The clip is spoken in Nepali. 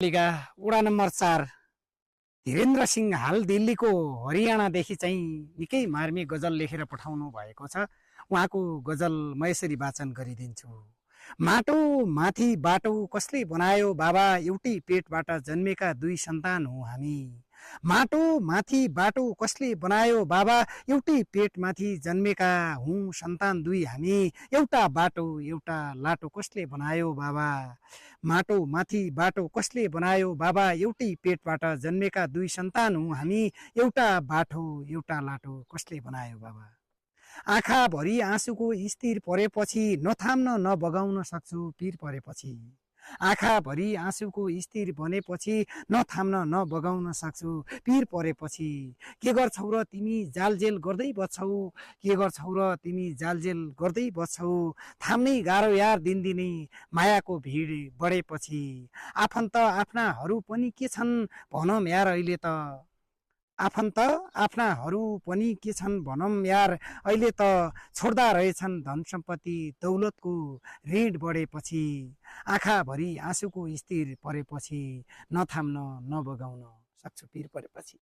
पालिका वडा नम्बर 4 धीरेन्द्र सिंह हाल दिल्लीको हरियाणादेखि चाहिँ निकै मार्मिक गजल लेखेर पठाउनु भएको छ। उहाँको गजल म यसरी वाचन गरिदिन्छु। माटो माथि बाटो कसले बनायो बाबा, एउटै पेटबाट जन्मेका दुई सन्तान हौं हामी। माटो माथि बाटो कसले बनायो बाबा, एउटै पेटमाथि जन्मेका हौं सन्तान दुई हामी। एउटा बाटो एउटा लाटो कसले बनायो बाबा। माटो माथि बाटो कसले बनायो बाबा, एउटै पेटबाट जन्मेका दुई सन्तान हौं हामी। एउटा बाटो एउटा लाटो कसले बनायो बाबा। आँखाभरि आँसुको स्थिर परेपछि नथाम्न नबगाउन सक्छु पीर परेपछि। आँखाभरि आँसुको स्थिर बनेपछि नथाम्न नबगाउन सक्छु पीर परेपछि। के गर्छौ र तिमी जालजेल गर्दै बच्छौ, के गर्छौ र तिमी जालजेल गर्दै बच्छौ। थाम्नै गाह्रो यार दिनदिनै मायाको भिड बढेपछि। आफन्त आफ्नाहरू पनि के छन् भनौँ यार अहिले त। आफन्त आफ्नाहरू पनि के छन् भनौँ यार अहिले त। छोड्दा रहेछन् धन सम्पत्ति दौलतको ऋण बढेपछि। आँखाभरि आँसुको स्थिर परेपछि नथाम्न नबगाउन सक्छु पीर परेपछि।